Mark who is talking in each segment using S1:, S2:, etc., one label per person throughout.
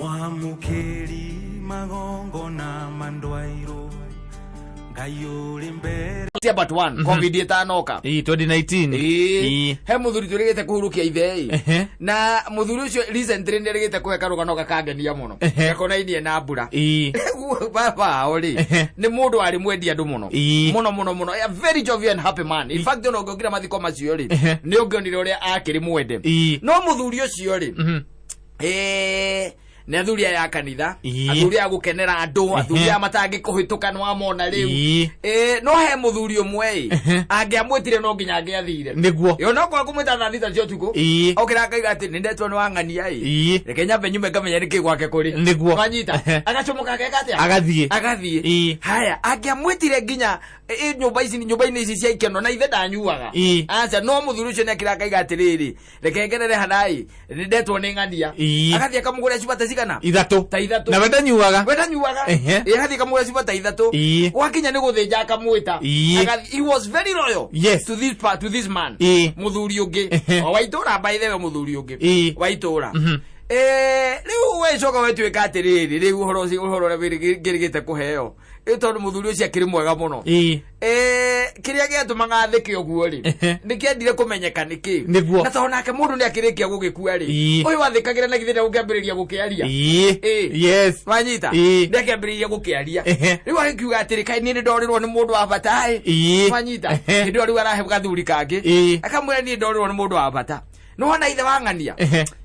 S1: Mwamũkĩri magongona mandwairwo Ngai ũrĩ mbere.
S2: Tia but one COVID ĩtanoka.
S3: Ii, 2019.
S2: Ĩĩ.
S3: Ii.
S2: He mũthuri tũrĩgĩte kũhurukia ithe ĩ. Na mũthuri ũcio recently nĩ arĩgĩte kũhe karũgano gakangenia mũno. Gakonainie na mbura. Rĩu baba ao rĩ, nĩ mũndũ warĩ mwendi andũ mũno. Mũno mũno mũno. A very jovial and happy man. In fact, ona ũngĩokire mathiko macio rĩ, nĩ ũngĩonire ũrĩa akĩrĩ mwende. No mũthuri ũcio rĩ, nĩ athuri aya a kanitha, athuri a gũkenera andũ, athuri aya matangĩkũhĩtũka nĩ wamona rĩu. No he mũthuri ũmwe ĩ, angĩamwĩtire no nginya angĩathire. Ĩ, ona okorwo kũmwĩta thaa 6 cia ũtukũ, okĩra akaiga atĩ nĩ ndetwo nĩ wang'ania ĩ. Reke nyambe nyume ngamenya nĩkĩ gwake kũrĩ. Wanyita? Agacomoka ageka atĩa?
S3: Agathiĩ.
S2: Agathiĩ. Haya, angĩamwĩtire nginya nyũmba ici, nyũmba-inĩ ici cia ikeno, na ithe ndanyuaga. Aca, no mũthuri ũcio nĩ akĩra akaiga atĩrĩrĩ, reke ngerere hana ĩ, nĩ ndetwo nĩ ng'ania. Agathiĩ akamũgũrĩra cuba ta cigana?
S3: 3.
S2: Ta 3.
S3: Na we ndanyuaga.
S2: We ndanyuaga. Ĩ, agathiĩ akamũgũrĩra cuba ta 3. Gwakinya nĩ gũthĩnja akamwĩta. Agathiĩ, he was very loyal to this man. Mũthuri ũngĩ. O wa itũra, by the way, mũthuri ũngĩ. Wa itũra. Rĩu wecoka wetuĩka atĩrĩrĩ, rĩu ũhoro ũcio, ũhoro ũrĩa ngĩrĩgĩte kũheo. Ĩ, tondũ mũthuri ũcio akĩrĩ mwega mũno. Kĩrĩa gĩatũmaga athĩke ũguo rĩ, nĩ kĩendire kũmenyeka nĩ kĩ. Na tondũ nake mũndũ nĩ akĩrĩkia gũgĩkua rĩ, ũyũ athĩkagĩra na githĩ ndegũkĩambĩrĩria gũkĩaria. Wanyita? Nĩ akĩambĩrĩria gũkĩaria. Rĩu agĩkiuga atĩrĩ, kaĩ niĩ nĩ ndorĩrwo nĩ mũndũ wa bata ĩ. Wanyita? Hĩndĩ ĩyo rĩu arahe gathuri kangĩ. Akamwĩra niĩ ndorĩrwo nĩ mũndũ wa bata. Nĩ wona ithe wa ng'ania?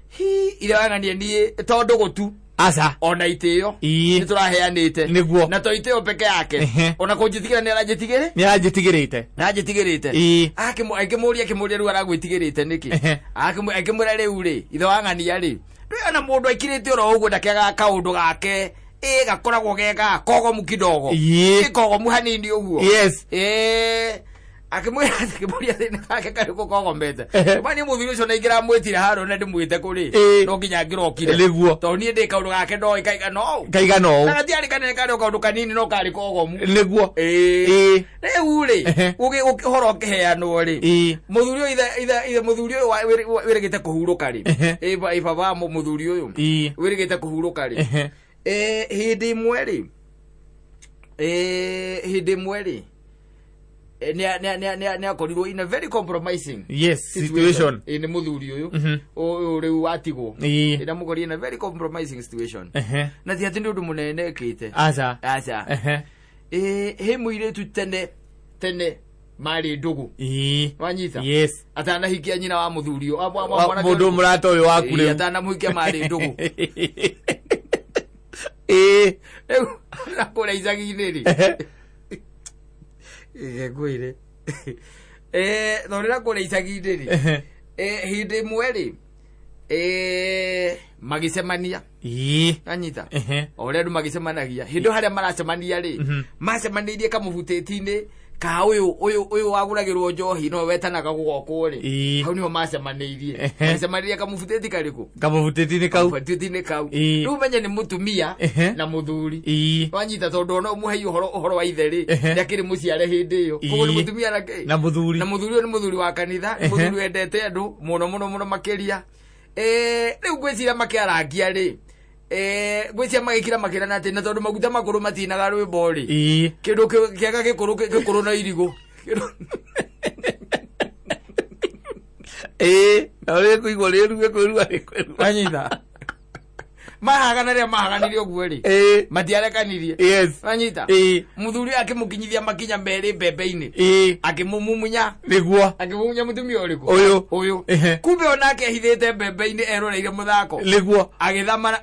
S2: Hi, ithe wa ng'ania niĩ tondũ gũtu.
S3: Aca.
S2: Ona itĩo. Nĩ tũraheanĩte. Na to itĩo peke yake. Ona kũnjĩtigĩra nĩ aranjĩtigĩrĩ?
S3: Nĩ aranjĩtigĩrĩte.
S2: Nĩ aranjĩtigĩrĩte. Akĩmũria, akĩmũria rĩu aragwĩtigĩrĩte nĩkĩ? Akĩmwĩra rĩu rĩ, ithe wa ng'ania rĩ, ndũĩ ona mũndũ aikirĩte oro ũguo ndakĩagaga kaũndũ gake, gakoragwo ge ga kogomu kidogo. Gĩkogomu hanini ũguo. Akĩmwĩra, akĩmũria thĩna gake karĩkũ kogomete. Ma niĩ mũthuri ũcio na ingĩramwĩtire handũ na ndĩmwĩte kũrĩ, no nginya angĩrokire. Tondũ niĩ ndĩ kaũndũ gake ndoĩ kaigana ũũ.
S3: Kaigana ũũ.
S2: Na gatiarĩ kanene, karĩ o kaũndũ kanini no karĩ kogomu. Rĩu rĩ, ũhoro ũkĩheanwo rĩ, mũthuri ũyũ ithe, ithe, ithe mũthuri ũyũ wĩrĩgĩte kũhurũka rĩ. Baba mũthuri ũyũ. Wĩrĩgĩte kũhurũka rĩ. Hĩndĩ ĩmwe rĩ, hĩndĩ ĩmwe rĩ, nĩ akorirwo in a very compromising
S3: situation.
S2: Nĩ mũthuri ũyũ. Ũyũ rĩu watigwo. Ĩ, namũkorire in a very compromising situation. Na ti atĩ nĩ ũndũ mũnene ekĩte.
S3: Aca.
S2: Aca. He mũirĩtu tene tene marĩ ndũgũ. Wanyita? Atanahikia nyina wa mũthuri ũyũ, wa mwanake
S3: Mũndũ
S2: ũyũ.
S3: mũrata ũyũ waku rĩu.
S2: Atanamuhikia marĩ ndũgũ. Rĩu na kũrĩa icagi-inĩ rĩ. Ngwĩre. Tondũ rĩrĩa kũrĩa icagi-inĩ rĩ. Hĩndĩ ĩmwe rĩ, magĩcemania. Anyita? O ũrĩa andũ magĩcemanagia. Hĩndĩ ĩyo harĩa maracemania rĩ, macemanĩirie kamũbutĩti-inĩ ka ũyũ, ũyũ, ũyũ wagũragĩrwo njohi no wetanaga gũgokwo rĩ. Hau nĩho macemanĩirie. Magĩcemanĩria kamũbutĩti karĩkũ?
S3: Kamũbutĩti-inĩ kau.
S2: Kamũbutĩti-inĩ kau. Rĩu menye nĩ mũtumia na mũthuri. Wanyita, tondũ ona ũmũhei ũhoro wa ithe rĩ, nĩ akĩrĩ mũciare hĩndĩ ĩyo. Koguo nĩ mũtumia na kĩ?
S3: Na mũthuri.
S2: Na mũthuri ũyũ nĩ mũthuri wa kanitha, nĩ mũthuri wendete andũ mũno mũno mũno makĩria. Rĩu ngwĩciria makĩarangia rĩ, ngwĩciria magĩkira makĩrana atĩ na tondũ maguta makũrũ matinaga rwĩmbo rĩ, kĩndũ kĩega gĩkũrũ gĩkũrũ na irigũ.
S3: Na ũrĩa kũigua rĩru gĩkwĩrua gĩkwĩrua.
S2: Wanyita? Mahagana rĩrĩa mahaganire ũguo rĩ, matiarekanirie. Wanyita? Mũthuri akĩmũkinyithia makinya merĩ mbembe-inĩ. Akĩmũmumunya. Akĩmumunya mũtumia ũrĩkũ?
S3: Ũyũ.
S2: Ũyũ. Kumbe onake ehithĩte mbembe-inĩ eroreire mũthako. Agĩthamara.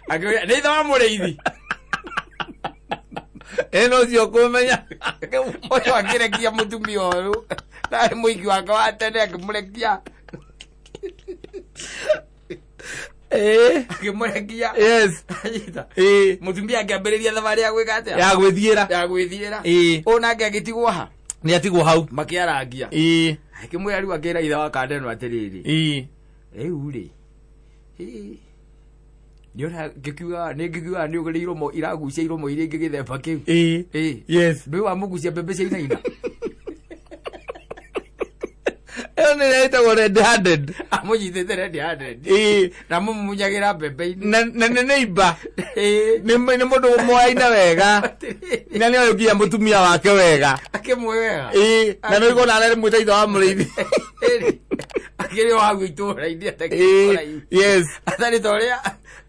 S2: Akĩũria, nĩ ithe wa mũrĩithi.
S3: Ĩno ũcio kũmenya.
S2: Ũyũ akĩrekia mũtumia ũyũ. Narĩ mũiki wake wa tene akĩmũrekia. Akĩmũrekia. Anyita. Mũtumia akĩambĩrĩria thabarĩ ya gwĩka atĩa?
S3: Ya gwĩthiĩra.
S2: Ya gwĩthiĩra. Ũyũ nake agĩtigwo ha?
S3: Nĩ atigwo hau.
S2: Makĩarangia. Akĩmwĩra rĩu akĩra ithe wa Kandeno atĩrĩrĩ. Rĩu rĩ. Nĩ ona ngĩkiuga, nĩ ngĩkiuga nĩ ũgĩrĩ iromo iragucia iromo iria ingĩ gĩthemba kĩu. Ndũĩ wamũgucia mbembe cia inaina.
S3: Ĩyo nĩ ĩrĩa ĩtagwo red handed.
S2: Amũnyitĩte red handed.
S3: Ĩĩ.
S2: Na mũmumunyagĩra mbembe-inĩ.
S3: Na nĩ neighbor.
S2: Ĩĩ.
S3: Nĩ mũndũ mũmoyaine wega. Na nĩ oĩ nginya mũtumia wake wega.
S2: Akĩmũĩ wega.
S3: Ĩĩ. Na nĩ ũigua ona arĩ mwĩta ithe wa mũrĩithi.
S2: Ĩĩ. Akĩrĩ o hau itũũra-inĩ atakĩrĩ
S3: Ĩĩ.
S2: kũraihu.
S3: Yes.
S2: Atarĩ ta ũrĩa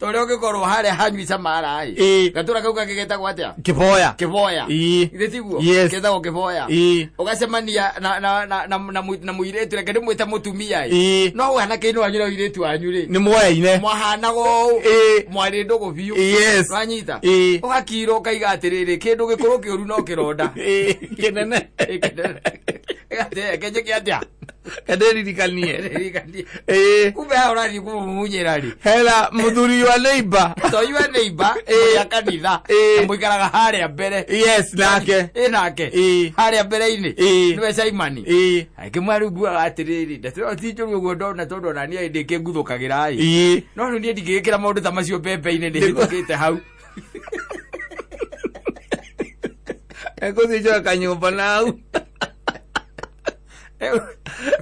S2: ta ũrĩa ũngĩkorwo harĩa hanyui camara ĩ.
S3: Ĩĩ.
S2: Gatũra kau kangĩ getagwo atĩa?
S3: Kĩboya.
S2: Kĩboya.
S3: Ĩĩ.
S2: Githĩ tiguo?
S3: Yes.
S2: Getagwo kĩboya.
S3: Ĩĩ.
S2: Ũgacemania na na na na na na mũirĩtu reke ndĩmwĩte mũtumia ĩ.
S3: Ĩĩ.
S2: No wanake-inĩ wanyu na ũirĩtu wanyu rĩ.
S3: Nĩ mwoyaine.
S2: Mwahanaga ũũ.
S3: Ĩĩ.
S2: Mwarĩ ndũgũ biũ.
S3: Yes.
S2: Wanyita?
S3: Ĩĩ.
S2: Ũgakira ũkaiga atĩrĩrĩ kĩndũ gĩkũrũ kĩũru no kĩronda.
S3: Ĩĩ. Kĩnene.
S2: Reke njĩke atĩa?
S3: Kandiririkanie.
S2: Ririkanie.
S3: Ĩĩ.
S2: Kumbe haha ũrathiĩ kũmũmunyĩra rĩ.
S3: Hena mũthuri wa neighbor.
S2: To you neighbor ya kanitha.
S3: Ĩĩ.
S2: Na mũikaraga harĩa mbere.
S3: Yes, nake.
S2: Ĩ nake.
S3: Ĩĩ.
S2: Harĩa mbere-inĩ.
S3: Ĩĩ.
S2: Nĩwe Simon.
S3: Ĩĩ.
S2: Akĩmwĩra rĩu nguaga atĩrĩrĩ, ndeto ĩyo ti njũru ũguo ndona tondũ ona niĩ hĩndĩ ĩngĩ nguthũkagĩra ĩ.
S3: Ĩĩ.
S2: No rĩu niĩ ndingĩgĩkĩra maũndũ ta macio mbembe-inĩ nĩhĩtũkĩte hau.
S3: Ekũthĩnjwo kanyũmba nau.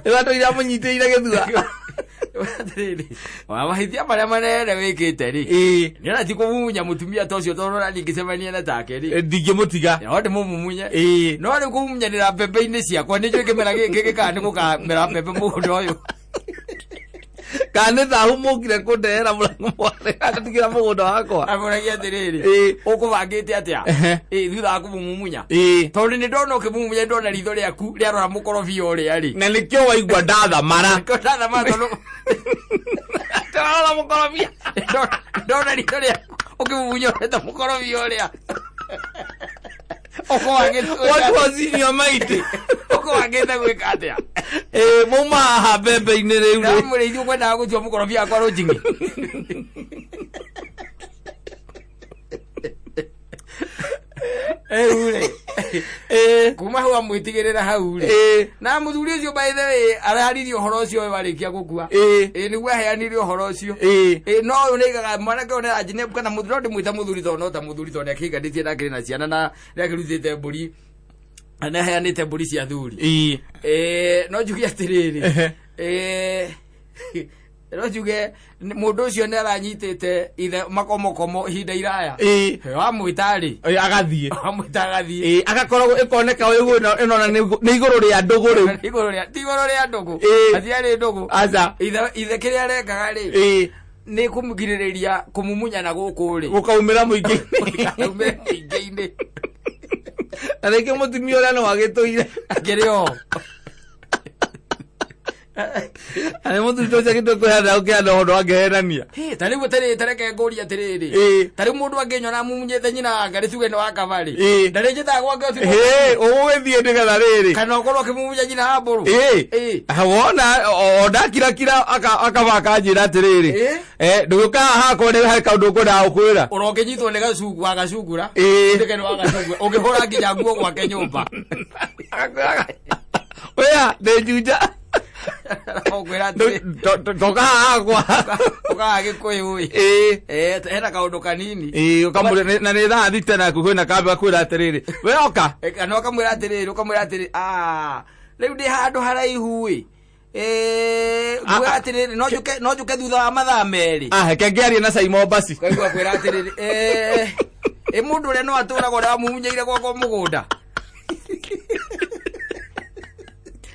S3: Rĩu andũ iramũnyitĩrĩire gĩthua.
S2: Atĩrĩrĩ, mahĩtia marĩa manene wĩkĩte rĩ.
S3: Ĩĩ.
S2: Nĩ ti kũmumunya mũtumia ta ũcio tondũ ona ndingĩcemania na take rĩ.
S3: Ndingĩmũtiga.
S2: No ndĩmũmumunye.
S3: Ĩĩ.
S2: No rĩu kũmumunyanĩra mbembe-inĩ ciakwa nĩ njũĩ kĩmera gĩkĩ gĩkaga nĩ gũkamera mbembe mũgũnda ũyũ.
S3: Kana nĩ thahu mũkire kũndehera mũrango mwarĩ agatigĩra mũgũnda wakwa.
S2: Amũragia atĩrĩrĩ,
S3: Ĩĩ.
S2: ũkũbangĩte atĩa?
S3: Ehe.
S2: Ĩĩ, thutha wa kũmũmumunya.
S3: Ĩĩ.
S2: Tondũ nĩ ndona ũkĩmumunya ndona ritho rĩaku rĩarora mũkorobia ũrĩa rĩ.
S3: Na nĩkĩo waigua ndathamara.
S2: Nĩkĩo ndathamara tondũ
S3: Ndĩrarora mũkorobia.
S2: Ndona ritho rĩaku ũkĩmumunya ũreta mũkorobia ũrĩa. Ũkũbangĩte
S3: What was in your mind?
S2: Ũkũbangĩte gwĩka atĩa?
S3: Ĩĩ, mauma haha mbembe-inĩ rĩu
S2: Na
S3: rĩ.
S2: mũrĩithi ũkwendaga gũtua mũkorobia wakwa rũnjing'i. Rĩu rĩ,
S3: Ĩĩ.
S2: kuma hau amwĩtigĩrĩra hau rĩ.
S3: Ĩĩ.
S2: Na mũthuri ũcio by the way araririe ũhoro ũcio we warĩkia gũkua.
S3: Ĩĩ.
S2: Ĩĩ nĩguo aheanire ũhoro ũcio.
S3: Ĩĩ.
S2: Ĩĩ no ũyũ nĩaigaga mwanake ũyũ nĩ kana mũthuri no ndĩmwĩta mũthuri tondũ no ta mũthuri tondũ nĩakĩiganĩtie na akĩrĩ na ciana na nĩakĩrutĩte mbũri na nĩaheanĩte mbũri cia thuri.
S3: Ĩĩ.
S2: Ĩĩ no njuge atĩrĩrĩ.
S3: Ehe.
S2: Ĩĩ no njuge mũndũ ũcio nĩ aranyitĩte ithe makomokomo ihinda iraya.
S3: Ĩĩ.
S2: Wamwĩta rĩ.
S3: Ĩĩ, agathiĩ.
S2: Wamwĩta agathiĩ.
S3: Ĩĩ, agakoragwo ĩkoneka ũguo ĩno ona nĩ igũrũ rĩa ndũgũ rĩu.
S2: Igũrũ rĩa ti igũrũ rĩa ndũgũ.
S3: Ĩĩ.
S2: Hatiarĩ ndũgũ.
S3: Aca.
S2: Ithe kĩrĩa arekaga rĩ.
S3: Ĩĩ.
S2: Nĩ kũmũgirĩrĩria kũmumunya na gũkũ rĩ.
S3: Gũkaumĩra mũingĩ-inĩ.
S2: Gũkaumĩra mũingĩ-inĩ.
S3: Na rĩngĩ mũtumia ũrĩa no agĩtũire.
S2: Akĩrĩ o.
S3: Na nĩ mũthuri ũcio agĩtua kwĩhanda ũkĩhanda ũndũ angĩhenania.
S2: Hĩ, ta rĩu atĩrĩrĩ, ta reke ngũrie atĩrĩrĩ.
S3: Ĩĩ.
S2: Ta rĩu mũndũ angĩnyona mumunyĩte nyina wa Ngarĩ tuge nĩ wa kabarĩ.
S3: Ĩĩ.
S2: Ndarĩnjĩtaga gwake ũtukũ.
S3: Hĩ, ũgũgĩthiĩ nĩgetha rĩrĩ.
S2: Kana ũkorwo ũkĩmumunya nyina wa mbũrũ.
S3: Ĩĩ.
S2: Ĩĩ.
S3: Wona o ndakirakira akaba akanjĩra atĩrĩrĩ.
S2: Ĩĩ.
S3: Ndũgĩũka haha hakwa nĩ harĩ kaũndũ ngwendaga gũkwĩra.
S2: Ũrokĩnyitwo nĩ gacugu wa gacungura.
S3: Ĩĩ.
S2: Ũtuĩke nĩ wa gacungura. Ũngĩhũra nginya nguo gwake nyũmba.
S3: Oya, ndĩ Juja.
S2: Ũkwĩra atĩrĩ.
S3: Toka haha hakwa.
S2: Ũkaga Gĩkũyũ ĩ.
S3: Ĩĩ.
S2: Hena kaũndũ kanini.
S3: Ĩĩ, ũkamũria na nĩ thaa thita na kwĩna kamba kwĩra atĩrĩrĩ. We oka.
S2: Kana ũkamwĩra atĩrĩrĩ, ũkamwĩra atĩrĩrĩ, ah, rĩu ndĩ handũ haraihu ĩ. Ngwĩra atĩrĩrĩ, no njũke thutha wa mathaa merĩ.
S3: Ah, reke ngĩarie na Simon basi.
S2: Ũkaigua kwĩra atĩrĩrĩ, ĩ mũndũ ũrĩa no atũraga ũrĩa wamumunyeire gwakwa mũgũnda.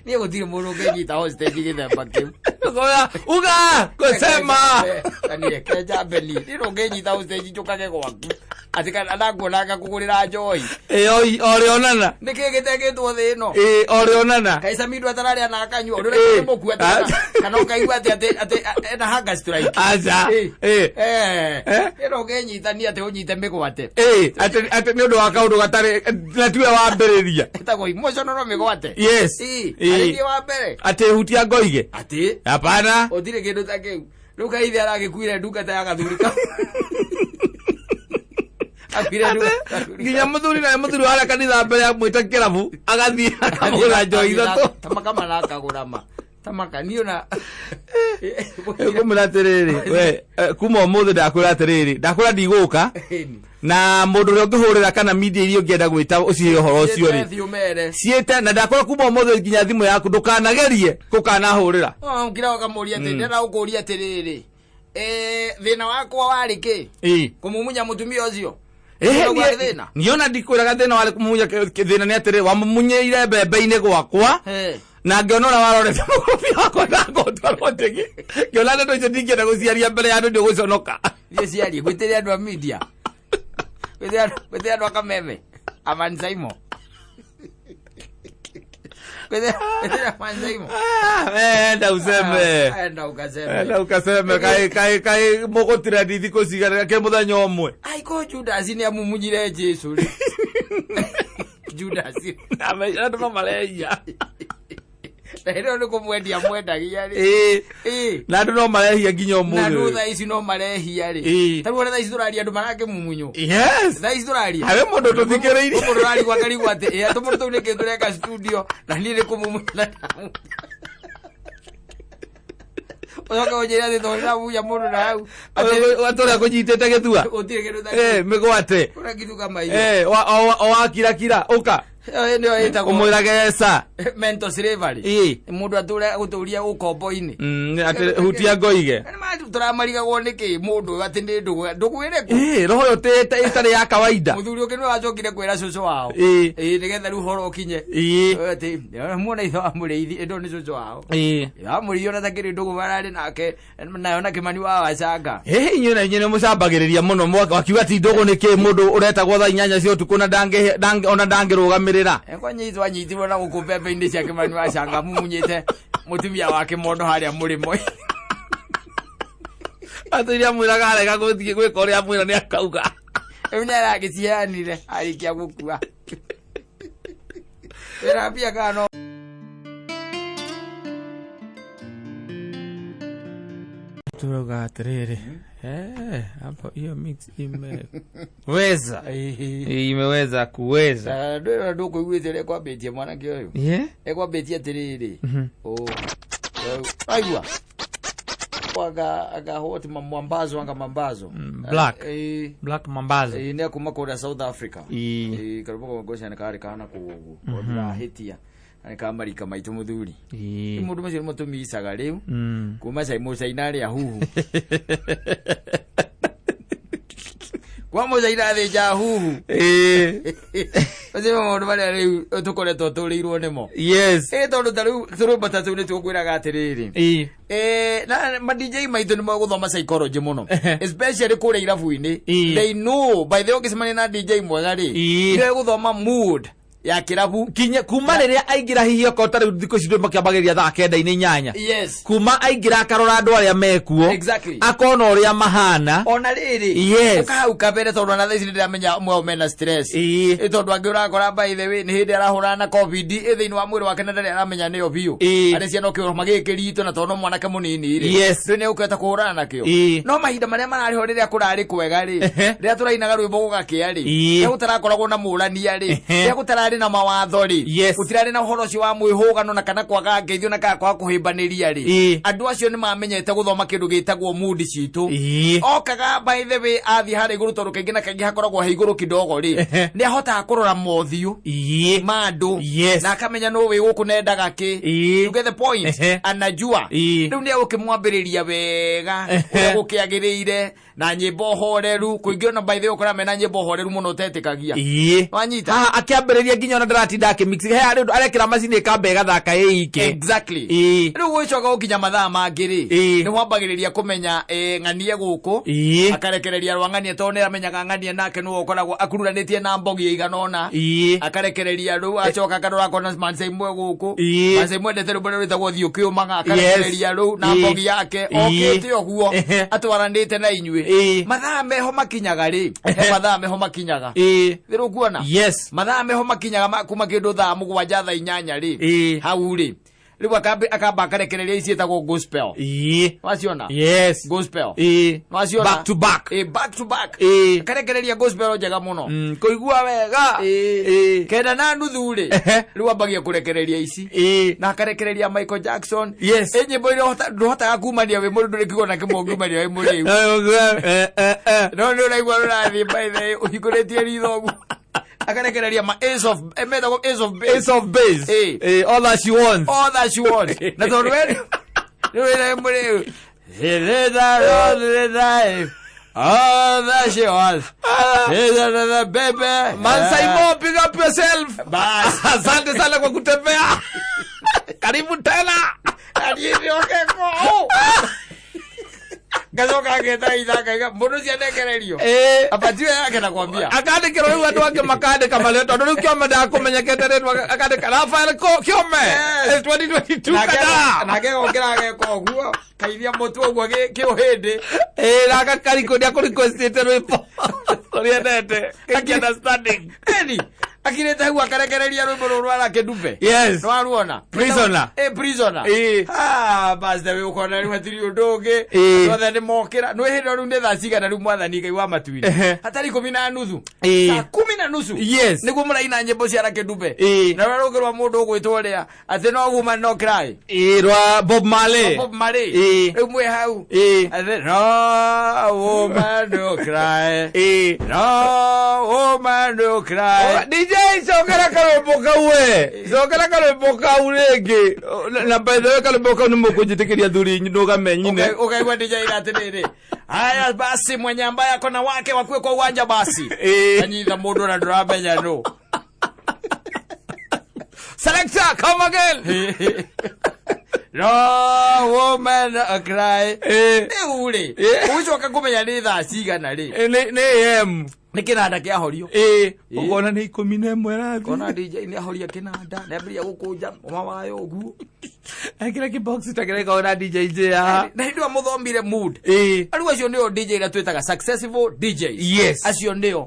S2: Niĩ gũtirĩ mũndũ ũngĩnyita hostage gĩthemba kĩu.
S3: Uga, uga, kusema.
S2: Kani reke njambe niĩ. Niĩ ndũngĩnyita hostage njũkage gwaku. Atĩ kana ndakuona ngakũgũrĩra njohi.
S3: Ĩĩ, orĩonana.
S2: Nĩ kĩĩ gĩtekĩtwo thĩ ĩno?
S3: Ĩĩ, orĩonana.
S2: Kaĩ Samido atararĩa na akanyua, ũndũ ũrĩa
S3: Ĩĩ.
S2: mũkua atĩ kana ũkaigua atĩ atĩ atĩ ena hunger strike.
S3: Aca.
S2: Ĩĩ.
S3: Ĩĩ.
S2: Ĩno ũngĩnyitania atĩ ũnyite mĩgwate.
S3: Ĩĩ, atĩ atĩ nĩ ũndũ wa kaũndũ gatarĩ na tiwe wambĩrĩria.
S2: Ĩtagwo emotional mĩgwate.
S3: Yes.
S2: Ĩĩ,
S3: Ĩĩ.
S2: arĩ niĩ wa mbere.
S3: Atĩ hutia ngoige.
S2: Atĩ.
S3: Hapana.
S2: Gũtirĩ kĩndũ ta kĩu. Rĩu kaithe aragĩkuire ndungata ya gathuri kau. Akuire ndungata.
S3: Nginya mũthuri naye mũthuri wa harĩa kanitha mbere ya mwĩta kĩrabu agathiĩ akamũgũra njohi ithatũ.
S2: Ta makama na akagũra ma. Tamaka niĩ ona
S3: Ngũmwĩra atĩrĩrĩ, we kuma ũmũthĩ ndakwĩra atĩrĩrĩ, ndakwĩra ndigũka na mũndũ ũrĩa ũngĩhũrĩra kana media iria ũngĩenda gwĩta ũcihe ũhoro ũcio rĩ.
S2: Thiĩ ũmere.
S3: Ciĩte na ndakwĩra kuma ũmũthĩ nginya thimũ yaku ndũkanagerie gũkanahũrĩra.
S2: Oh, ngira ũkamũria atĩ ndĩrenda gũkũria atĩrĩrĩ, thĩna wakwa warĩ kĩ?
S3: Ĩĩ.
S2: Kũmumunya mũtumia ũcio.
S3: Ĩhĩ,
S2: Ũcio
S3: niĩ-
S2: warĩ thĩna?
S3: Niĩ ona ndikwĩraga thĩna warĩ kũmumunya thĩna nĩ atĩrĩ wamumunyĩire mbembe-inĩ gwakwa
S2: He.
S3: na ngĩona ũrĩa warorete mũkũbi wakwa na ngotwarwo njĩgĩ, ngĩona ndeto icio ndingĩenda gũciaria mbere ya andũ, nĩ ũgũconoka.
S2: Thiĩ ciarie gwĩtĩre andũ a media, gwĩtĩre andũ a Kameme Amanzaimo, gwĩtĩre Amanzaimo.
S3: Ah, enda useme.
S2: Enda ukaseme.
S3: Enda ukaseme kai kai kai mũgũtira thikũ cigana kĩ mũthenya ũmwe.
S2: Aiko Judas nĩ amumunyire Jesu rĩ, Judas.
S3: Andũ no marehia.
S2: Na hĩndĩ ĩyo nĩ kũmwendia mwendagia rĩ.
S3: Ĩĩ.
S2: Ĩĩ.
S3: Na andũ no marehia nginya
S2: Na andũ
S3: ũmũthĩ.
S2: thaa ici no marehia rĩ.
S3: Ĩĩ.
S2: Ta rĩu ona thaa ici tũraria andũ marakĩmumunywo.
S3: Yes.
S2: Thaa ici tũraria
S3: Harĩ mũndũ tũthikĩrĩirie.
S2: Mũndũ ũrarigwo akarigwo atĩ ĩ tũmũndũ tũu nĩkĩ tũreka studio na niĩ nĩ kũmumunya na ndamu. Ũcoke ũnjĩre atĩ tondũ ndĩramunya mũndũ na hau atĩ
S3: Atũrĩa kũnyitĩte gĩthua.
S2: Gũtirĩ kĩndũ ta
S3: Eh, mĩgwate.
S2: kũrĩa kitu kama hiyo.
S3: Eh, o wakirakira ũka.
S2: Ĩyo nĩyo ĩtagwo
S3: Ũmwĩrage eca.
S2: mental slavery.
S3: Ĩĩ.
S2: Mũndũ atũre gũtũria ũkombo-inĩ.
S3: Atĩ hutia ngoige.
S2: Tũramarigagwo nĩkĩ mũndũ ũyũ atĩ nĩ ndũgũ ndũgũ ĩrĩkũ?
S3: Ĩĩ, roho ĩyo ĩtarĩ ya kawaida.
S2: Mũthuri ũngĩ nĩwe wacokire kwĩra cũcũ wao.
S3: Ĩĩ.
S2: Ĩĩ, nĩgetha rĩu ũhoro ũkinye.
S3: Ĩĩ.
S2: Atĩ muona ithe wa mũrĩithi ĩndo nĩ cũcũ wao.
S3: Ĩĩ.
S2: Ithe wa mũrĩithi ona takĩrĩ ndũgũ mararĩ nake nayo na Kĩmani wa Wacanga.
S3: Ĩhĩ, inyuĩ na inyuĩ nĩ mũcambagĩrĩria mũno wakiuga ti ndũgũ nĩkĩ mũndũ ũretagwo thaa 8 cia ũtukũ na ona ndangĩrũgamĩrĩra.
S2: Kwanyitwo anyitirwo na gũkũ mbembe-inĩ cia Kĩmani wa Wacanga mumunyĩte mũtumia wake mondo harĩa mũrĩmo.
S3: Atĩ iria mwĩraga arega gũthiĩ gwĩka ũrĩa mwĩra nĩ akauga.
S2: Rĩu nĩ aragĩciheanire arĩkia gũkua. Wĩra mbia kana no
S3: Turauga atĩrĩrĩ, hapo hiyo mix imeweza imeweza kuweza.
S2: Ndwĩra ndũkũiguĩte ũrĩa ekwambĩtie mwanake ũyũ. Ekwambĩtie atĩrĩrĩ, aigua anga anga what mwambazo anga mambazo.
S3: Black.
S2: Eh.
S3: Black mambazo.
S2: Nĩ akuma kũrĩa South Africa.
S3: Ĩĩ.
S2: Ĩĩ, karũmbo kau ngwĩciria nĩ karĩ kana kũu ũguo ndĩrahĩtia na nĩ ka marika maitũ mũthuri. Mũndũ macio nĩmo tũmicaga rĩu kuma mũcaina arĩa huhu kwa mũcaina athĩnja huhu. Macio nĩmo maũndũ marĩa rĩu tũkoretwo tũrĩirwo nĩmo. Ĩ tondũ ta rĩu tũrũmba ta tũu nĩ tũkwĩraga atĩrĩrĩ, na ma DJ maitũ nĩ megũthoma psychology mũno, especially kũrĩa irabu-inĩ. They know, by the way, ũngĩcemania na DJ mwega rĩ, nĩwe gũthoma mood ya kĩrabu.
S3: Kinya kuma rĩrĩa aingĩra hihi okorwo ta rĩu thikũ ici ndũ makĩambagĩrĩria thaa 9-inĩ 8. Kuma aingĩra akarora andũ arĩa mekuo. Akona ũrĩa mahana.
S2: Ona rĩrĩ, ũka hau kabere tondũ ona thaa ici nĩndĩramenya amwe ao mena stress. Ĩ tondũ angĩ ũrakora, by the way, nĩ hĩndĩ arahũrana na COVID ĩ thĩinĩ wa mwĩrĩ wake na ndarĩ aramenya nĩyo biũ. Arĩ ciana ũkĩroma gĩkĩ ritũ na tondũ no mwanake mũnini rĩ, ndũĩ nĩ ũkũhota kũhũrana nakĩo. No mahinda marĩa mararĩ ho rĩrĩa kũrarĩ kwega rĩ, rĩrĩa tũrainaga rwĩmbo gũgakĩa rĩ, rĩrĩa gũtarakoragwo na mũrania rĩ, rĩrĩa gũtararĩ na mawatho rĩ, gũtirarĩ na ũhoro ũcio wa mwĩhũgano na kana kwaga ngeithio na kana kwaga kũhĩmbanĩria rĩ, andũ acio nĩ mamenyete gũthoma kĩndũ gĩtagwo mood citũ. Okaga, by the way, athiĩ harĩa igũrũ tondũ kaingĩ na kaingĩ hakoragwo he igũrũ kidogo rĩ, nĩ ahotaga kũrora mothiũ ma andũ na akamenya nũ wĩ gũkũ nendaga kĩ. You get the point? Anajua. Rĩu nĩ egũkĩmwambĩrĩria wega ũrĩa gũkĩagĩrĩire na nyĩmbo horeru kũingĩ ona, by the way, ũkora mena nyĩmbo horeru mũno ũtetĩkagia. Wanyita?
S3: Haha akĩambĩrĩria nginya ona ndaratinda akĩmix he harĩ ũndũ arekĩra macini ĩkamba ĩgathaka ĩ ike.
S2: Rĩu gũgĩcoka gũkinya mathaa mangĩ rĩ, nĩ wambagĩrĩria kũmenya ng'anie gũkũ, akarekereria rwa ng'anie tondũ nĩ amenyaga ng'anie nake nĩwe ũkoragwo akururanĩtie na mbogi ĩigana ũna. Akarekereria rũu, acoka akarora akona mansa imwe gũkũ, mansa imwe endete rwĩmbo rũrĩa rwĩtagwo thiĩ ũkĩũmaga, akarekereria rũu na mbogi yake okĩte ũguo atwaranĩte na inyuĩ. Mathaa meho makinyaga rĩ, he mathaa meho makinyaga thĩrĩ ũkuona mathaa meho makinyaga kuma kĩndũ thaa 7, thaa 8 rĩ, hau rĩ Rĩu akamba akarekereria ici ciĩtagwo gospel. Waciona?
S3: Yes.
S2: Gospel.
S3: Waciona? Back to back.
S2: Back to back. Akarekereria gospel njega mũno.
S3: Kũigua wega.
S2: 9:30 rĩ, rĩu ambagia kũrekereria ici. Na akarekereria Michael Jackson.
S3: Yes.
S2: Nyĩmbo iria ndũhotaga kumania wĩ mũrĩu, ndũrĩ kiugo na kĩmwe ũngiumania wĩ mũrĩu. No nĩ ũraigua rũrathiĩ by the way, ũhingũrĩtie ritho ũguo. Akarekereria ma Ace of, metagwo Ace of Base.
S3: Ace of Base. All that she wants.
S2: All that she wants. Na tondũ we nĩ wĩra mũrĩu. All that she wants. Baby.
S3: Man Saimo, pick up yourself.
S2: Bas.
S3: Asante sana kwa kutembea. Karibu tena.
S2: Ngacoka ngeta ithaka iga mũndũ ũcio anekererio. Apatiwe yake nakwambia.
S3: Akandĩkĩrwo rĩu andũ angĩ makandĩka marĩo tondũ rĩu Kĩome ndakũmenyekete rĩtwa akandĩka Rafael Kĩome.
S2: Yes.
S3: 2022 kada.
S2: Nake gokĩra ageka ũguo kairia mũtwe ũguo kĩũhĩndĩ.
S3: Na akakarikũ nĩakũrequestĩte rwĩmbo rũrĩa endete. Kaki understanding.
S2: Eni akirĩte hau akarekereria rwĩmbo rũrũ rwa Lucky Dube.
S3: Yes.
S2: Nĩwaruona?
S3: Prisoner.
S2: Prisoner. Bas rĩu ũkona rĩu hatirĩ ũndũ ũngĩ. Andũ othe nĩmokĩra. Nĩ hĩndĩ ĩyo rĩu nĩ thaa cigana rĩu mwathani Ngai wa matu-inĩ? Hatarĩ 10:30. Saa 10:30.
S3: Yes.
S2: Nĩguo mũraina nyĩmbo cia Lucky Dube. Na rũrĩa rũngĩ rwa mũndũ ũgwĩtwo ũrĩa atĩ no woman no cry.
S3: Rwa Bob Marley.
S2: Bob Marley. Rĩu mwĩ hau. Atĩ no woman no cry. No woman no cry.
S3: DJ cokera karwĩmbo kau we. Cokera karwĩmbo kau rĩngĩ. Na by the way karwĩmbo kau nĩ mũkũnjĩtĩkĩria thuri ndũgame nyine.
S2: Ukaigua DJ ira atĩrĩrĩ. Haya basi mwenye ambaye ako na wake wakue kwa uwanja basi. Anyitha mũndũ na ndũramenya nũ.
S3: Selector, come again.
S2: No woman no cry. Rĩu rĩ, ũgĩcoka kũmenya nĩ thaa cigana rĩ?
S3: Nĩ AM.
S2: Nĩ kĩnanda kĩahorio.
S3: Ũkona nĩ 11 ĩrathiĩ.
S2: Ũkona DJ nĩ ahoria kĩnanda, nĩ ambĩrĩria gũkũnja mawayo ũguo.
S3: Ekĩra kĩbox ta kĩrĩa gĩkoragwo na DJ J haha.
S2: Na hĩndĩ ĩyo mũthomire mood. Rĩu acio nĩo DJ ĩrĩa twĩtaga successful DJs.
S3: Yes.
S2: Acio nĩo.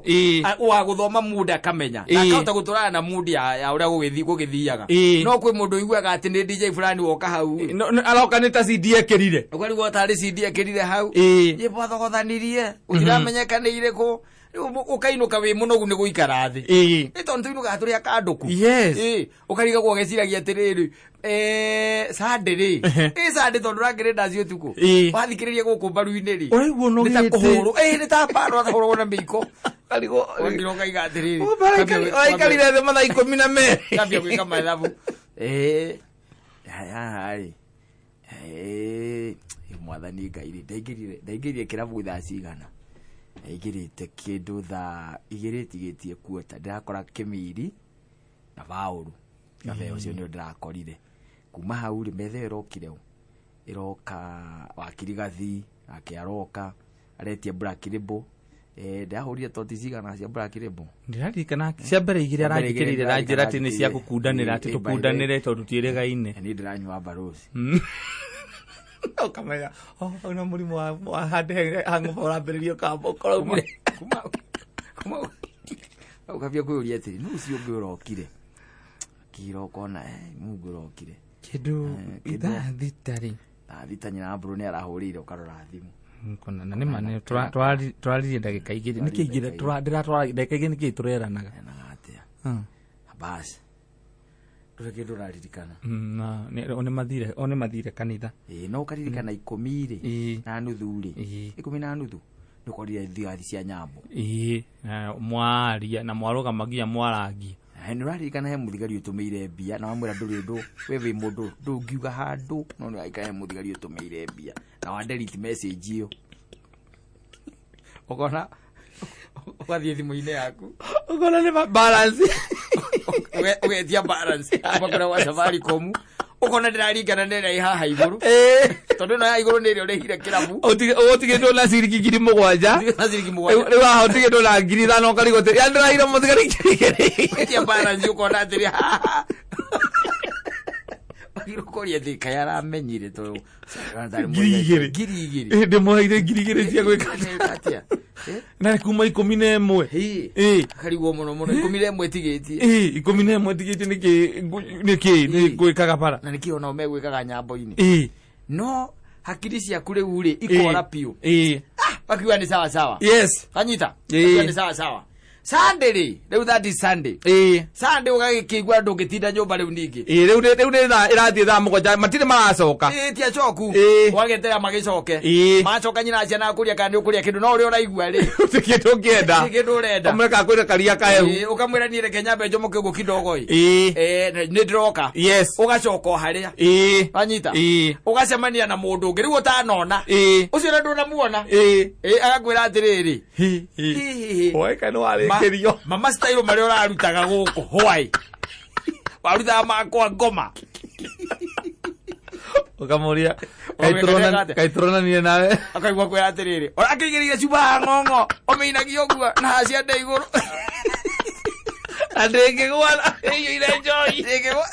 S2: Wa gũthoma mood akamenya. Na akahota gũtũrana na mood ya ũrĩa gũgĩthiaga. No kwĩ mũndũ ũiguaga atĩ nĩ DJ fulani woka hau.
S3: No, no, aroka nĩ ta CD ekĩrire.
S2: Ũkarigwo tarĩ CD ekĩrire hau. Nyĩmbo athogothanirie. Ũtiramenyeka nĩ irĩkũ. Rĩu ũkainũka wĩ mũnogu nĩ gũikara thĩ. Nĩ tondũ tũinũkaga tũrĩ akandũku.
S3: Yes.
S2: Ũkarigagwo ũgeciragia atĩrĩrĩ, Sunday rĩ. Sunday tondũ ũrakĩrĩ ndaci ũtukũ. Wathikĩrĩria gũkũ mbaru-inĩ rĩ.
S3: Ũraigua
S2: Nĩ ta
S3: ũnogete.
S2: kũhũrwo. Nĩ ta mbaro atahũragwo na mĩiko.
S3: Karigwo.
S2: Ũgakira ũkaiga atĩrĩrĩ.
S3: Ũraikarire thĩ mathaa 12.
S2: Kambia gwĩka mathabu. Haha rĩ. Mwathani Ngai rĩ, ndaingĩrire kĩrabu thaa cigana? Ndaingĩrĩte kĩndũ thaa igĩrĩ tigĩtie kuota. Ndĩrakora Kĩmiri na Baũrũ. Kabe ũcio nĩo ndĩrakorire. Kuma hau rĩ, metha ĩyo ĩrokire ũ? Ĩroka Wakiri Gathi, nake aroka, aretia Black Label. Ndĩrahũrire toti cigana cia Black Label?
S3: Ndĩraririkana cia mbere igĩrĩ
S2: Cia mbere igĩrĩ
S3: aranjĩkĩrĩire na njĩra atĩ nĩ cia
S2: ndĩraririkana
S3: gũkundanĩra, atĩ tũkundanĩre tondũ tiĩrĩgaine.
S2: Niĩ ndĩranyua Barosi.
S3: Ũkamenya, oh, ona mũrimũ wa handũ hangover ũrambĩrĩria ũkamba ũkorwo
S2: Kuma, kuma, ũkambia kwĩyũria atĩrĩ, nũ ũcio ũngĩ ũrokire? Kiro ũkona, nũ ũngĩ ũrokire?
S3: Kĩndũ
S2: Kĩndũ
S3: ithaa thita rĩ.
S2: Thaa thita nyina Mbũrũ nĩ arahũrĩire ũkarora thimũ.
S3: Nkona, na nĩ ma, nĩ tũraririe ndagĩka igĩrĩ. Nĩkĩ igĩrĩ? Ndĩratwara ndagĩka igĩrĩ nĩkĩ tũreranaga?
S2: Eranaga atĩa? Basi. Ndũrĩ kĩndũ ũraririkana.
S3: Na, nĩ, o nĩ mathire, o nĩ mathire kanitha.
S2: No ũkaririkana ikũmi rĩ, na nuthu rĩ. 10:30. Nĩ ũkorire thigari cia Nyambo.
S3: Na mwaria, na mwarũgama nginya mwarangia.
S2: Nĩ ũraririkana he mũthigari ũtũmĩire mbia, na wamwĩra ndũrĩ ũndũ, we wĩ mũndũ, ndũngiuga handũ, no nĩ ũraririkana he mũthigari ũtũmĩire mbia, na wa delete message ĩyo. Ũkona, ũgathiĩ thimũ-inĩ yaku.
S3: Ũkona nĩ balance.
S2: Ũgetia balance. Kuma kũrĩa gwa Safaricom. Ũkona ndĩraringana na ĩrĩa ĩ haha igũrũ. Tondũ ĩno ya igũrũ nĩ ĩrĩa ũrĩhire kĩrabu.
S3: Ũtigĩtwo na ciringi ngiri mũgwanja.
S2: Ũtigĩtwo na ciringi mũgwanja.
S3: Rĩu haha ũtigĩtwo na ngiri ithano ũkarigwo atĩ, ya ndĩrahire mũthigari ngiri igĩrĩ.
S2: Ũgetia balance ũkona atĩrĩ, haha. Wagĩrĩirwo kũria atĩ kaĩ aramenyire tondũ
S3: Ngiri igĩrĩ.
S2: Ngiri igĩrĩ.
S3: Ndĩmũheire ngiri igĩrĩ cia gwĩka
S2: atĩa?
S3: Na nĩ kuma 11.
S2: Ĩĩ.
S3: Ĩĩ.
S2: Akarigwo mũno mũno 11 tigĩtie.
S3: Ĩĩ, 11 tigĩtie nĩkĩ nĩkĩ nĩ gwĩkaga bara.
S2: Na nĩkĩ onao megwĩkaga nyambo-inĩ.
S3: Ĩĩ.
S2: No hakiri ciaku rĩu rĩ ikora piũ.
S3: Ĩĩ.
S2: Ah, wakiuga nĩ sawa sawa.
S3: Yes.
S2: Kanyita.
S3: Ĩĩ.
S2: Wakiuga nĩ sawa sawa. Sunday rĩ, rĩu that is Sunday.
S3: Ĩĩ.
S2: Sunday ũgagĩkĩigua ndũngĩtinda nyũmba rĩu ningĩ.
S3: Ĩĩ, rĩu rĩu nĩ ĩrathiĩ thaa 7 matirĩ maracoka.
S2: Ĩĩ, ti acoku.
S3: Ĩĩ.
S2: Ũgageterera magĩcoke.
S3: Ĩĩ.
S2: Macoka nyina ciana akũria kana nĩ ũkũrĩa kĩndũ no ũrĩa ũraigua rĩ.
S3: Gũtirĩ kĩndũ ũngĩenda.
S2: Gũtirĩ kĩndũ ũrenda.
S3: Ũmwe kakwĩra karia kahehu.
S2: Ĩĩ, ũkamwĩra niĩ reke nyambe njomoke ũguo kidogo ĩ.
S3: Ĩĩ.
S2: Ĩĩ, nĩ ndĩroka.
S3: Yes.
S2: Ũgacoka o harĩa.
S3: Ĩĩ.
S2: Wanyita?
S3: Ĩĩ.
S2: Ũgacemania na mũndũ ũngĩ rĩu ũtanona.
S3: Ĩĩ.
S2: Ũcio na ndũnamuona.
S3: Ĩĩ.
S2: Ĩĩ, agakwĩra atĩrĩrĩ.
S3: Hi, hi.
S2: Hi, hi, hi.
S3: Woeka nĩ warĩkĩrio.
S2: Mama style marĩa ũrarutaga gũkũ why? Warutaga makwa ngoma.
S3: Ũkamũria
S2: Ũkamwĩra atĩa?
S3: kaĩ tũronanire nawe.
S2: Akaigua kwĩra atĩrĩrĩ. Ũrakĩigĩrĩire cuba ya ng'ong'o. Ũmĩinagia ũguo na hacia nda igũrũ.
S3: Na ndĩngĩgwa ĩiyũire njohi.
S2: Ndĩngĩgwa.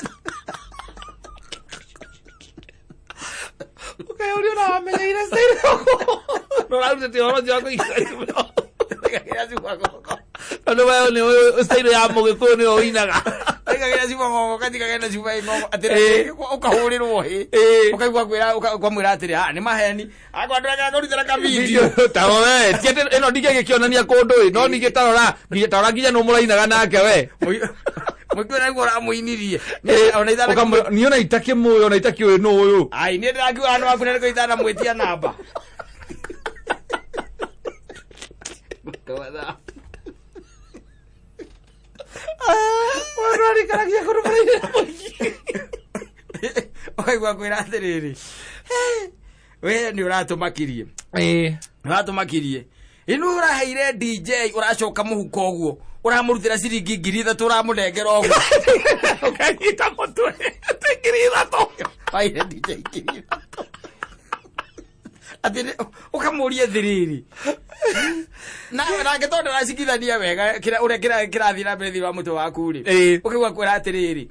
S3: Ũkeyũria ona wamenyeire style ũguo. Na ũrarutĩte ũhoro ũcio wa kũigĩrĩra cuba.
S2: Ũkaigagĩra cuba ng'ong'o.
S3: Tondũ we nĩ style ya mũgĩkũyũ nĩyo ũinaga.
S2: Ũkaigagĩra cuba ng'ong'o ũkatigagĩra na cuba ĩ ng'ong'o. Atĩrĩ
S3: Ĩĩ.
S2: ũkahũrĩrwo hĩ.
S3: Ĩĩ.
S2: Ũkaigua kwĩra ũkamwĩra atĩrĩ ah nĩ maheni. Akwa andũ aya kũrutĩra ka video.
S3: Ta we ti atĩ ĩno ndingĩgĩkĩonania kũndũ ĩ no ningĩ tarora tarora nginya nũ mũrainaga nake we.
S2: Mũingĩ ũraigua ũramũinirie.
S3: Ĩĩ,
S2: Ona ithana
S3: ũkamwĩra, niĩ ona itakĩmũĩ ona itakĩũĩ nũ ũyũ.
S2: Ai niĩ ndĩrakiuga andũ aku na nĩkĩo itanamwĩtia namba.
S3: Mũndũ arikaragia kũndũ mũrainĩra mũingĩ.
S2: Ũkaigua kwĩra atĩrĩrĩ. We nĩ ũratũmakirie.
S3: Ĩĩ.
S2: Nĩ ũratũmakirie. Ĩno ũraheire DJ ũracoka mũhuko ũguo. Ũramũrutĩra ciringi 3,000 ũramũnengera ũguo.
S3: Ũkanyita mũtwe atĩ 3,000.
S2: Waire DJ 3,000. Atĩ ũkamũria thiriri. Na nake tondũ aracikithania wega kĩrĩa ũrĩa kĩrathiĩ na mbere thĩinĩ wa mũtwe waku rĩ.
S3: Ĩĩ.
S2: Ũkaigua kwĩra atĩrĩrĩ.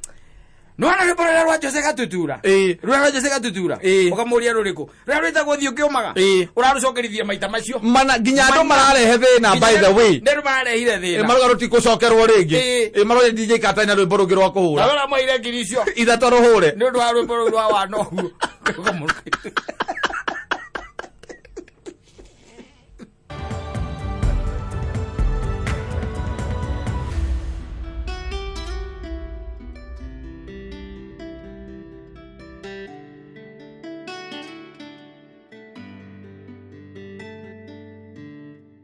S2: Nĩwona rwĩmbo rũrĩa rwa Jose Gatutura?
S3: Ĩĩ.
S2: Rũrĩa rwa Jose Gatutura?
S3: Ĩĩ.
S2: Ũkamũria rũrĩkũ? Rũrĩa rwĩtagwo thiĩ ũkĩũmaga?
S3: Ĩĩ.
S2: Ũrarũcokerithia maita macio.
S3: Mana nginya andũ
S2: Mana.
S3: mararehe thĩna by the way.
S2: Nĩ andũ mararehire
S3: Ĩ
S2: thĩna.
S3: marauga rũtikũcokerwo rĩngĩ.
S2: Ĩĩ.
S3: Ĩ marauga DJ Kata na rwĩmbo rũngĩ rwa
S2: Na
S3: kũhũra.
S2: ũramwaire ngiri icio.
S3: Ithatũ rũhũre.
S2: Nĩ ũndũ wa rwĩmbo rũu rwa wana ũguo.